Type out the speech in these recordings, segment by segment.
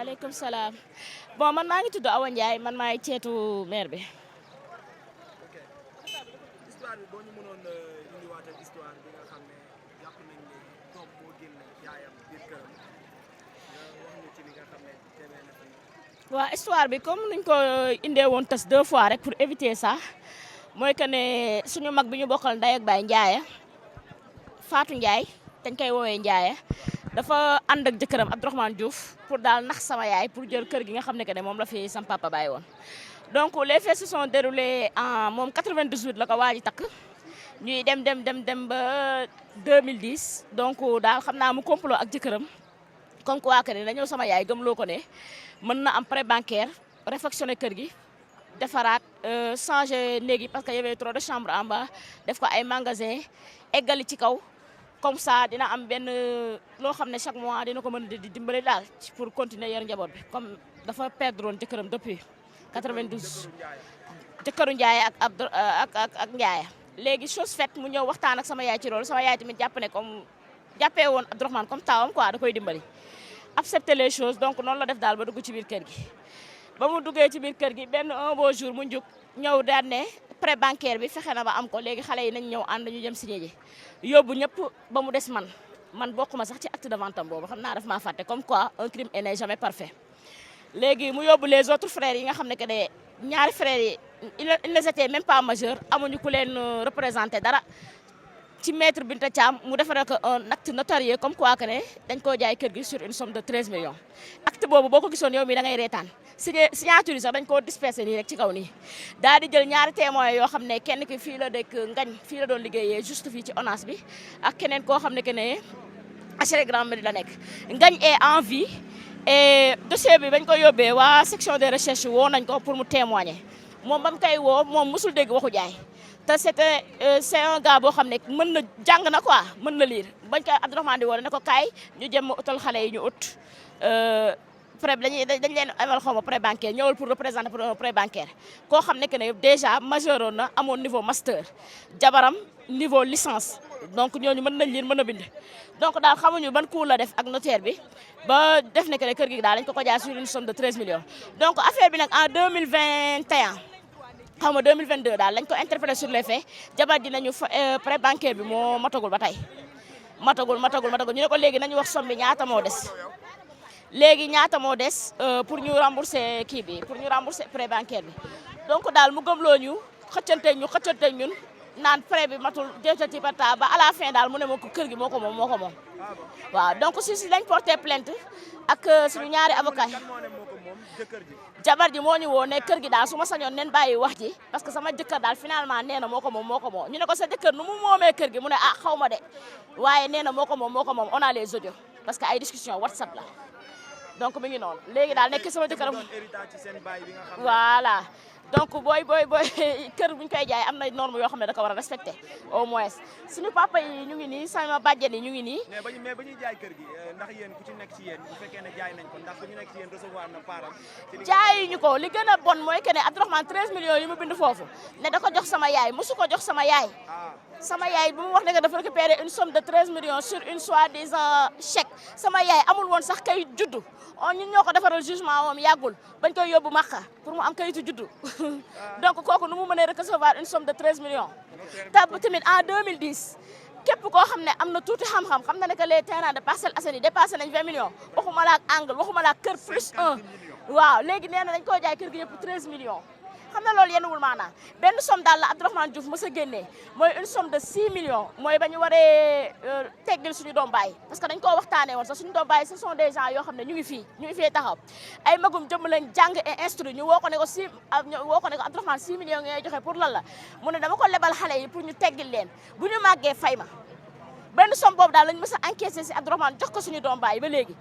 aleykum salaam bon man maa ngi tudd Awa Ndiaye man maay ceetu maire bi. ok histoire bi boo ñu mënoon indiwaatal histoire bi nga xam ne jàpp nañ ne doom moo génn yaayam biir këram nga wax ñu ci li nga xam ne demee na fi. waaw histoire bi comme nuñ ko indee woon tas 2 fois rek pour éviter ça mooy que ne suñu mag bi ñu bokkal ndey ak baay Ndiaye Fatou Ndiaye dañ koy woowee Ndiaye dafa ànd ak jëkkëram Abdourahmane Diouf pour daal nax sama yaay pour jël kër gi nga xam ne que ne moom la fi sam papa bàyyi woon. donc les faits se sont déroulés en moom 98 la ko waa ji takk ñuy dem ba 2010 donc daal xam naa mu complot ak jëkkëram comme quoi que ne dañoo sama yaay gëmloo ko ne mën na am prêt bancaire réfectionné kër gi defaraat changer néeg yi parce que y avait trop de chambre en bas def ko ay magasin eggali ci kaw. comme ça dina am benn loo xam ne chaque mois dina ko mën a di dimbali daal pour continuer yor njaboot bi comme dafa perdre woon jëkkëram depuis 92. jëkkëru Ndiaye ak Ndiaye. léegi chose faite mu ñëw waxtaan ak sama yaay ci loolu sama yaay tamit jàpp ne comme jàppee woon Abdourahmane comme taawam quoi da koy dimbali. accepter les choses donc noonu la def daal ba dugg ci biir kër gi ba mu duggee ci biir kër gi benn un beau jour mu njug ñëw daan ne prêt bancaire bi fexe na ba am ko léegi xale yi nañ ñëw ànd ñu jëm signé ji yóbbu ñëpp ba mu des man bokkuma sax ci acte de vente am boobu xam naa daf maa fàtte comme quoi un crime n'est jamais parfait. léegi mu yóbbu les autres frères yi nga xam ne que ne ñaari frères yi ils ne étaient même pas majeurs amuñu ku leen représenté dara ci maître Binta Thiam mu defaral ko un acte notarié comme quoi que ne dañ koo jaay kër gi sur une somme de 13 millions. acte boobu boo ko gisoon yow mi da ngay reetaan signature yi sax dañ koo dispersé nii rek ci kaw nii daal di jël ñaari témoins yoo xam ne kenn ki fii la dëkk Ngañ fii la doon liggéeyee juste fii ci ONAS bi ak keneen koo xam ne que ne HLM Grand Médine la nekk Ngañ est en vie et dossier bi bañ ko yóbbee waa section de recherche woo nañ ko pour mu témoigner moom ba mu koy woo moom musul dégg waxu jaay te c'est un gars boo xam ne mën na jàng na quoi mën na lire bañ koy Abdourahmane di woo ne ko kaay ñu jëm utal xale yi ñu ut prêt dañ leen amal xaw ma prêt bancaire ñëwal pour représenter pour un prêt bancaire koo xam ne que ne déjà majeur oon na amoon niveau master jabaram niveau licence donc ñooñu mën nañ lire mën a bind donc daal xamuñu ban cours la def ak notaire bi ba def ne que ne kër gi daal dañ ko jaay sur une somme de 13 millions donc affaire bi nag en 2021 xaw ma 2022 daal lañ ko interpellé sur les faits jabar ji nañu prêt bancaire bi moo matagul ba tey matagul ñu ne ko léegi nañu wax somme bi ñaata moo des léegi ñaata moo des pour ñu rembourser kii bi pour ñu rembourser prêt bancaire bi donc daal mu gëmloo ñu xëccanteeg ñun naan prêt bi matul jëtati bata ba à la fin daal mu ne ma ko kër gi moo ko moom waaw donc si lañ porté plainte ak suñu ñaari avocat jabar ji moo ñu woo ne kër gi daal su ma sañoon nen bàyyi wax ji parce que sama jëkkër daal finalement nee na moo ko moom ñu ne ko sa jëkkër nu mu moomee kër gi mu ne ah xaw ma de waaye nee na moo ko moom on a les audios parce que ay discussion WhatsApp la donc mi ngi noonu léegi daal nekk sama jëkkër voilà donc booy kër bu ñu koy jaay am na norme yoo xam ne da ko war a respecté au moins suñu papa yi ñu ngi nii sama bàjjen yi ñu ngi nii. mais ba ñuy jaay kër gi ndax yéen ku ci nekk ci yéen bu fekkee ne jaay nañ ko ndax ku ñu nekk ci yéen recevoir na param. jaayuñu ko li gën a bon mooy que ne Abdourahmane 13 millions yi mu bind foofu ne da ko jox sama yaay mosu ko jox sama yaay. sama yaay bu mu wax ne que dafa récupérer une somme de 13 millions sur une soi-disant chèque sama yaay amul woon sax kayit juddu ñun ñoo ko defaral jugement moom yàggul bañ koy yóbbu Makka pour mu am kayitu juddu donc kooku nu mu mënee recevoir une somme de 13 millions. te tamit en 2010 képp koo xam ne am na tuuti xam-xam xam na ne que les terrains de Parcelles Assainies dépassé nañ 20 millions waxuma la ak angle waxuma la ak kër plus 1 waaw léegi nee na dañ koo jaay kër gi yëpp 13 millions. xam na loolu yenuwul maanaam benn somme daal la Abdourahmane Diouf mës a génnee mooy une somme de 6 millions mooy ba ñu waree teggil suñu doom baay parce que dañ koo waxtaanee woon sax suñu doom baay ce sont des gens yoo xam ne ñu ngi fii taxaw ay magum jëmm lañ jàng et instruit ñu woo ko ne ko Abdourahmane 6 millions ngay joxe pour lan la mu ne dama ko lebal xale yi pour ñu teggil leen bu ñu màggee fay ma benn somme boobu daal lañ mës a encaissé si Abdourahmane jox ko suñu doom baay ba léegi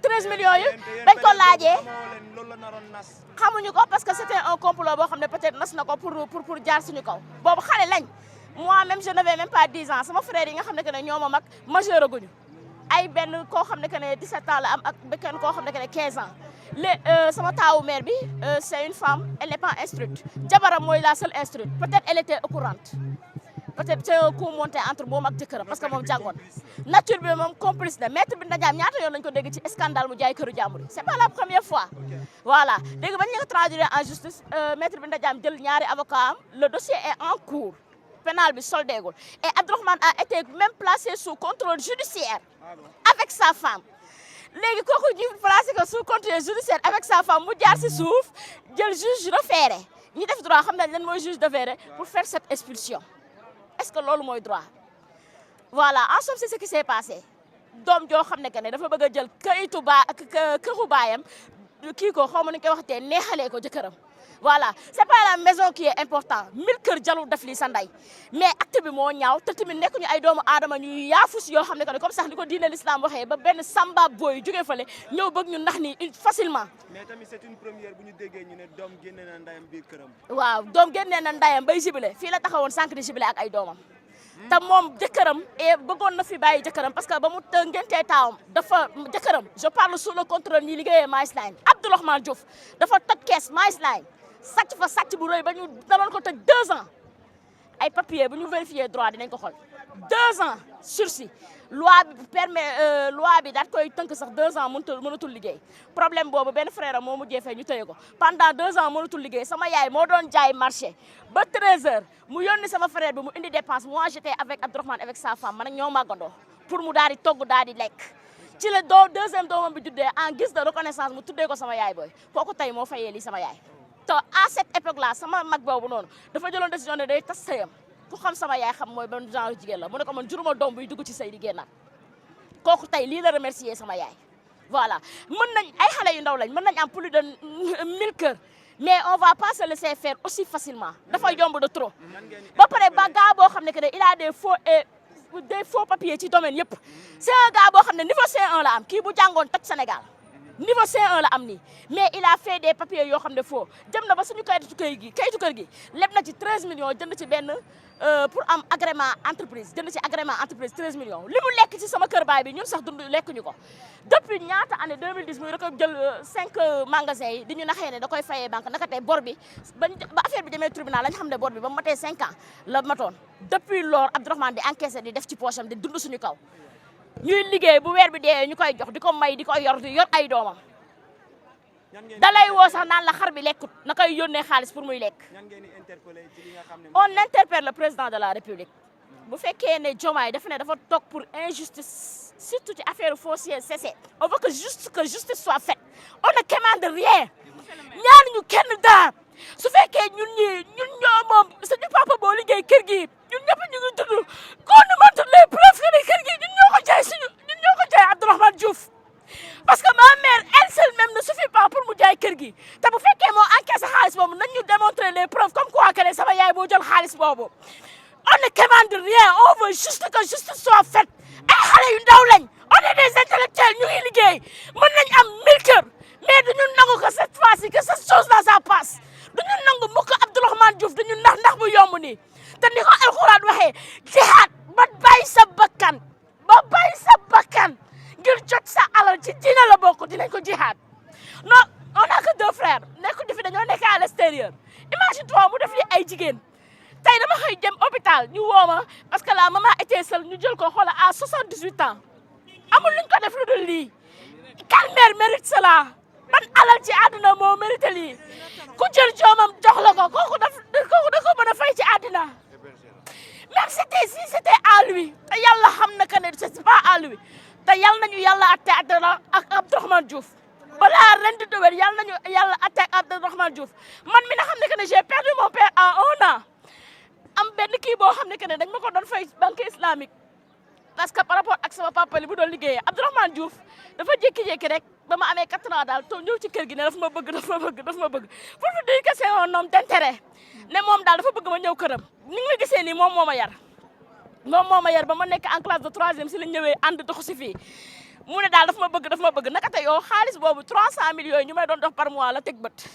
13 millions yi bañ ko laajee xamuñu ko parce que c'était un complot boo xam ne peut-être nas na ko pour jaar suñu kaw boobu xale lañ moi même je n'avais même pas 10 ans sama frère yi nga xam ne que ne ñoo ma mag majeur aguñu ay benn koo xam ne que ne 17 ans la am ak benn koo xam ne que ne 15 ans sama taawu mère bi c'est une femme elle n'est pas instruite jabaram mooy la seule instruite peut-être elle était au courant peut-être c'est un coup monté entre moom ak jëkkëram parce que moom jàngoon nature bi moom complice na maître Binta Diam ñaata yoon lañ ko dégg ci scandale mu jaay këru jàmbur yi c'est pas la première fois voilà dégg bañ ñu ko traduire en justice maître Binta Diam jël ñaari avocat am le dossier est en cours pénal bi soldéegul et Abdourahmane a été même placé sous contrôle judiciaire avec sa femme léegi kooku ñu placé ko sous contrôle judiciaire avec sa femme mu jaar si suuf jël juge référé ñi def droit xam nañ lan mooy juge référé pour faire cette expulsion est-ce que loolu mooy droit voilà en somme c'est ce qui s'est passé doom joo xam ne que ne dafa bëgg a jël këyitu këru baayam kii ko xaw ma nu koy waxatee neexalee ko jëkkëram voilà c'est pas la maison qui est important 1000 kër jalul def lii sa ndey mais acte bi moo ñaaw te tamit nekk ñu ay doomu aadama ñuy yaafus yoo xam ne que ne comme sax ni ko diine l'islam waxee ba benn samba boy jógee fële ñëw bëgg ñu nax ni facilement. mais tamit c'est une première bu ñu déggee ñu ne doom génne na ndayam biir këram. waaw doom génne na ndayam bay jibile fii la taxawoon sànq di jibile ak ay doomam. te moom jëkkëram bëggoon na fi bàyyi jëkkëram parce que ba mu ngentee taawam dafa jëkkëram je parle sous le contrôle ñi liggéeyee Maïs Line Abdourahmane Diouf dafa toj kees Maïs Line sàcc fa sàcc bu rëy ba ñu daloon ko tëj 2 ans ay papier bu ñu vérifier droit dinañ ko xool 2 ans sursis loi bi permet loi bi daal koy tënk sax 2 ans mënatul liggéey problème boobu benn frère am moo mujjee fee ñu tëye ko pendant 2 ans mënatul liggéey sama yaay moo doon jaay marché ba 13h mu yónni sama frère bi mu indi dépense moi j'étais avec Abdourahmane avec sa femme man ak ñoo màggandoo pour mu daal di togg daal di lekk ci la deuxième doomam bi juddee en guise de reconnaissance mu tuddee ko sama yaay booy kooku tey moo fayee lii sama yaay te à cette époque là sama mag boobu noonu dafa jëloon décision ne day tas sëyam ku xam sama yaay xam mooy ban genre jigéen la mu ne ko man juruma doom buy dugg ci sëy di génnaat kooku tey lii la remercier sama yaay voilà mën nañ ay xale yu ndaw lañ mën nañ am plus de 1000 kër mais on va pas se laisser faire aussi facilement dafa yomb de trop ba pare ba gaa boo xam ne que ne il a des faux papiers ci domaine yëpp c'est un gars boo xam ne niveau C1 la am kii bu jàngoon toj Sénégal niveau C1 la am nii mais il a fait des papiers yoo xam ne faux jëm na ba suñu kayitu kër gi leb na ci 13 millions jënd ci benn pour am agrément entreprise jënd ci agrément entreprise 13 millions li mu lekk ci sama kër baay bi ñun sax dund lekkuñu ko depuis ñaata année 2010 muy rek jël 5 magasins yi di ñu naxee ne da koy fayee banque naka tey bor bi ba affaire bi demee tribunal lañ xam ne bor bi ba mu matee 5 ans la matoon depuis lors Abdourahmane di encaissé di def ci poche am di dund suñu kaw ñuy liggéey bu weer bi dee ñu koy jox di ko may di ko yor ay doomam dalay woo sax naan la xar bi lekkut na koy yónnee xaalis pour muy lekk on interpelle le président de la République bu fekkee ne Diomaye dafa ne dafa toog pour injustice surtout ci affaire foncière cessé on veut que justice soit faite on ne commande rien ñaan ñu kenn dara su fekkee ñun ñoo moom suñu papa boo liggéey kër gi ñun ñëpp ñu ngi dund qu'on nous montre les preuves que ne kër gi ñun ñoo ko jaay Abdourahmane Diouf parce que ma mère elle seule même ne suffit pas pour mu jaay kër gi te bu fekkee moo encaissé xaalis boobu nañ ñu démontrer les preuves comme quoi que ne sama yaay boo jël xaalis boobu on ne commande rien on veut juste que justice soit faite ay xale yu ndaw lañ on est des intellectuels ñu ngi liggéey mën nañ am 1000 kër mais duñu nangu que cette fois-ci que cette chose là ça passe duñu nangu mukk Abdourahmane Diouf duñu ndax bu yomb nii te ni ko alxuraan waxee jihaad ba bàyyi sa bakkan ngir jot sa alal ci dina la bokk dinañ ko jihaad non on a que 2 frères nekk di fi dañoo nekk à l'extérieur imagine toi mu def li ay jigéen tey dama xëy dem hôpital ñu woo ma parce que la maman était seule ñu jël ko xoola à 78 ans amul luñ ko def lu dul lii quelle mère mérite cela ban alal ci àdduna moo mérite lii ku jël joomam jox la ko kooku da ko mën a fay ci àddina même si c'était à lui te yàlla xam na que ne c'est pas à lui te yàlla nañu yàlla atte ak Abdourahmane Diouf balaa ren di déwén yàlla nañu yàlla atte ak Abdourahmane Diouf man mi na xam ne que ne j'ai perdu mon père en 1 an am benn kii boo xam ne que ne dañ ma ko doon fay banque islamique parce que par rapport ak sama papa li bu doon liggéeyee Abdourahmane Diouf dafa jékki-jékki rek ba ma amee 4 ans daal to ñëw ci kër gi ne daf ma bëgg pour vous dire que c'est un homme d'intérêt ne moom daal dafa bëgg ma ñëw këram ni nga gisee nii moom moo ma yar ba ma nekk en classe de 3e si la ñëwee ànd doxu si fii mu ne daal dafa ma bëgg naka te yow xaalis boobu 300 millions yooyu ñu may doon dox par mois la teg bët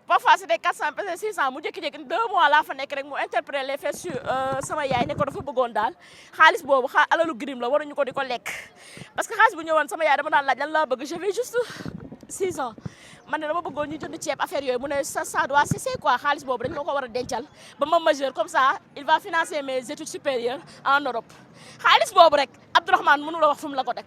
parfois c'était 400 peut-être 600 mu jékki-jékki 2 mois laa fa nekk rek mu interpréter les faits sur sama yaay ne ko dafa bëggoon daal xaalis boobu alalu grim la waruñu ko di ko lekk parce que xaalis bu ñëwoon sama yaay dama daan laaj lan laa bëgg je vais juste 6 ans man ne dama bëggoon ñu jënd ceeb affaire yooyu mu ne ça doit cesser quoi xaalis boobu dañ ma ko war a dencal ba ma majeur comme ça il va financer mes études supérieures en Europe xaalis boobu rek Abdourahmane mënu la wax fu mu la ko teg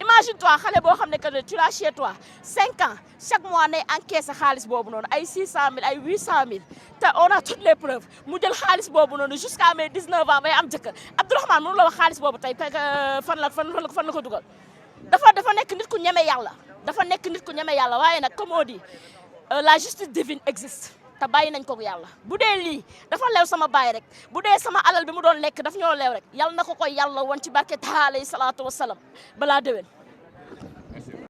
imagine toi xale boo xam ne que tu l'as chez toi 5 ans chaque mois nay encaissé xaalis boobu noonu ay 600 000 ay 800 000 te on a toutes les preuves mu jël xaalis boobu noonu jusqu'à mes 19 ans bay am jëkkër Abdourahmane mënu la wax xaalis boobu tey fan la ko dugal dafa nekk nit ku ñeme yàlla dafa nekk nit ku ñeme yàlla waaye nag comme on dit la justice divine existe te bàyyi nañ ko yàlla bu dee lii dafa leew sama baay rek bu dee sama alal bi mu doon lekk daf ñoo leew rek yàlla na ko yàlla wan ci barke ta alayhi salaatu wasalaam balaa déwén